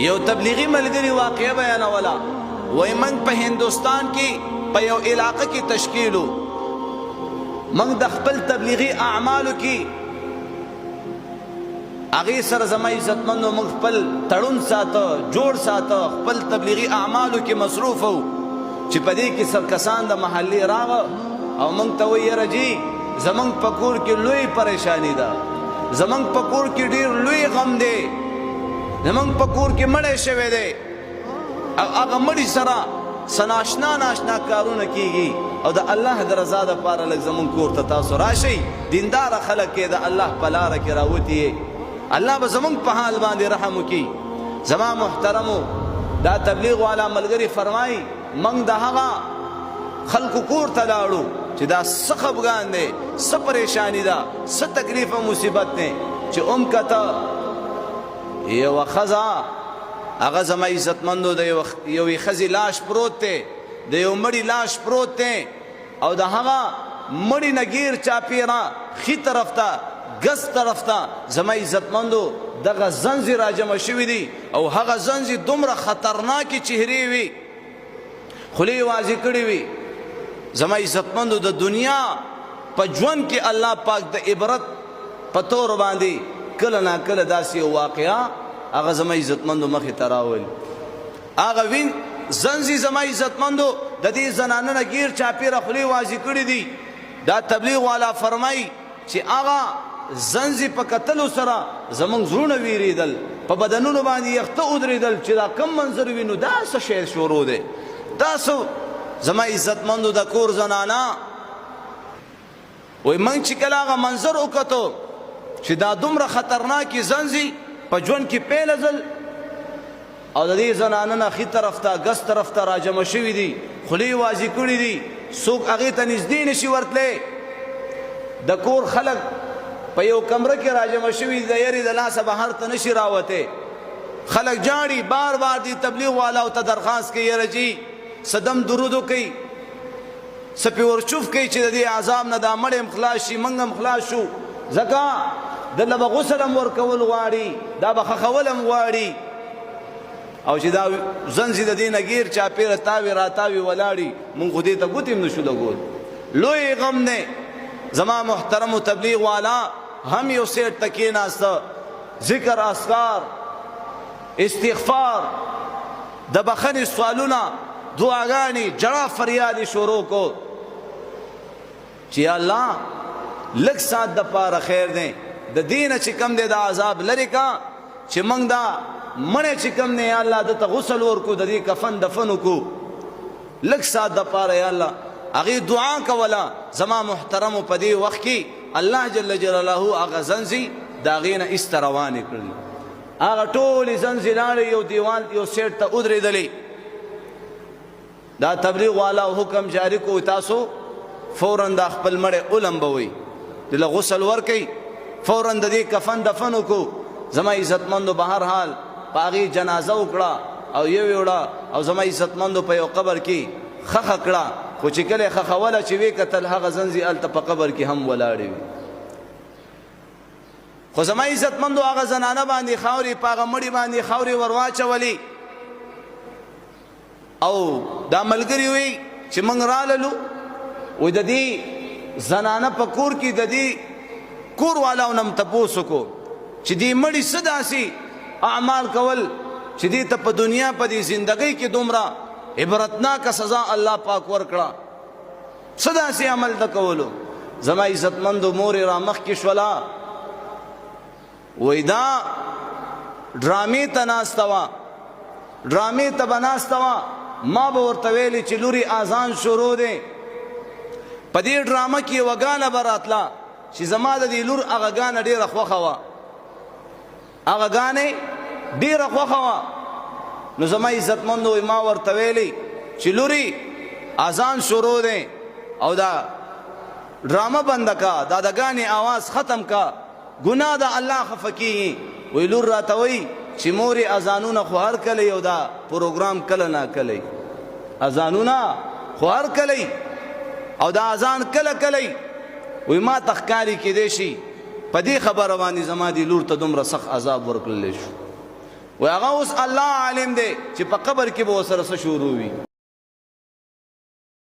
یو تبلیغي ملګري واقعه بیانوله، وایي موږ په هندوستان کې په یو علاقه کې تشکیل وو، موږ د خپل تبلیغي اعمالو کې هغې سره زما عزتمندو موږ خپل تړون ساته، جوړ ساته، خپل تبلیغي اعمالو کې مصروف وو چې په دې کې څه کسان د محلې راغه او موږ ته وایي یاره جي زموږ په کور کې لوی پریشانی ده، زموږ په کور کې ډیر لوی غم دی، زموږ په کور کې مړی شوی دی او هغه مړي سره څه ناشنا ناشنا کارونه کیږي او د الله د رضا دپاره لږ زموږ کور ته تاسو راشئ، دینداره خلک یې د الله په لاره کې راوتي یې، الله به زموږ په حال باندې رحم وکړي. زما محترمو دا تبلیغ والا ملګري فرمایي موږ د هغه خلکو کور ته لاړو چې دا څه خفګان دی، څه پریشانی ده، څه تکلیف او مصیبت دی، چې هم کته یوه ښځه، هغه زما عزتمندو د یوې ښځې لاش پروت دی، د یو مړي لاش پروت دی او د هغه مړي نه ګیر چاپیره ښي طرف ته ګس طرف ته زما عزتمندو دغه زنځې راجمع شوي دي او هغه زنځې دومره خطرناکې چهرې وي، خولې یې وازې کړې وي. زما عزتمندو د دنیا په ژوند کې الله پاک د عبرت په تور باندې کله نا کله داسې یو واقعه هغه زما عزتمندو مخې ته راولي. هغه وین زنځي زما عزتمندو د دې زنانه نه ګیر چاپېره خولې وازې کړې دي. دا تبلیغ والا فرمایي چې هغه زنځي په کتلو سره زمونږ زړونه ویریدل، په بدنونو باندې یخته ودرېدل چې دا کم منظر وینو، دا څه شی شروع دی، دا څه؟ زما عزتمندو د کور زنانه وایي موږ چې کله هغه منظر وکتو چې دا دومره خطرناکې زنځي په ژوند کې پیله ځل او د دې زنانه نه ښي طرف ته ګس طرف ته راجمع شوي دي، خولې یې وازې کړي دي، څوک هغې ته نږدې نشي ورتلی، د کور خلک په یو کمره کې راجمع شوي دي، د یرې د لاسه بهر ته نشي راوتی، خلک جاړي، بار بار دې تبلیغ والاو ته درخواست کوي یاره جي څه دم درود وکړئ، څه پې ورچوف کوي چې د دې عذاب نه دا مړی هم خلاص شي، موږ هم خلاص شو، ځکه دله به غسل هم ورکول غواړي، دا به ښخول هم غواړي، او چې دا زنځي د دې نه ګیر چاپېره تاوې راتاوې ولاړي، موږ خو دې ته ګوتې هم نشو لګول. لوی غم دی. زما محترمو تبلیغ والا هم یو سیټ ته کېناسته، ذکر اذکار استغفار د بخښنې سوالونه دعاګانې ژړا فریاد یې شروع کو چې یا الله لږ ساعت د پاره خیر دی، د دې نه چې کم دی د عذاب لرې کا چې موږ دا مړی چې کم دی یا الله ده ته غسل ورکو، د دې کفن دفن وکړو لږ ساعت د پاره یا الله. هغې دعا کوله. زما محترمو په دې وخت کې الله جل جلاله هغه زنځي د هغې نه ایسته روانې کړلې، هغه ټولې زنځې لاړې یو دیوال یو سیټ ته ودرېدلې. دا تبلیغ والا حکم جاری کو تاسو فورا دا خپل مړی ولمبوئ، دله غسل ورکئ، فورا د دې کفن دفن وکړو. زما عزتمندو به هر حال په هغې جنازه وکړه او یو وړه او زما عزتمندو په یو قبر کې ښخه کړه، خو چې کله یې ښخوله چې ویې کتل هغه زنځي هلته په قبر کې هم ولاړې وي. خو زما عزتمندو هغه زنانه باندې خاورې په هغه مړي باندې خاورې ورواچولې او دا ملګری وی چې موږ راللو وی د دې زنانه په کور کې د دې کور والاو نه هم تپوس وکړو چې دې مړي څه داسې اعمال کول چې دې ته په دنیا په دې زندګۍ کې دومره عبرتناکه سزا الله پاک ورکړه، څه داسې عمل د کولو. زما عزتمندو مور یې رامخکې شوله، وای دا ډرامې ته ناسته وه، ډرامې ته به ناسته وه، ما به ورته ویلې چې لورې اذان شروع دی. په دې ډرامه کې یوه ګانه به راتله چې زما د دې لور هغه ګانه ډېره خوښه وه، هغه ګانه ډېره خوښه وه. نو زما عزتمندو وایي ما ورته ویلې چې لورې اذان شروع دی او دا ډرامه بنده کا، دا د ګانې آواز ختم کا، ګناه ده الله خفه کیږي. وی لور راته وایي چې مورې اذانونه خو هر کله یو دا پروګرام کله نا کله، اذانونه خو هر کله او دا اذان کله کله. وی ما ته ښکاري کېدی شي په دې خبره باندې زما دې لور ته دومره سخت عذاب ورکړلی شو. وای هغه اوس الله عالم دی چې په قبر کې به ورسره څه شروع وي.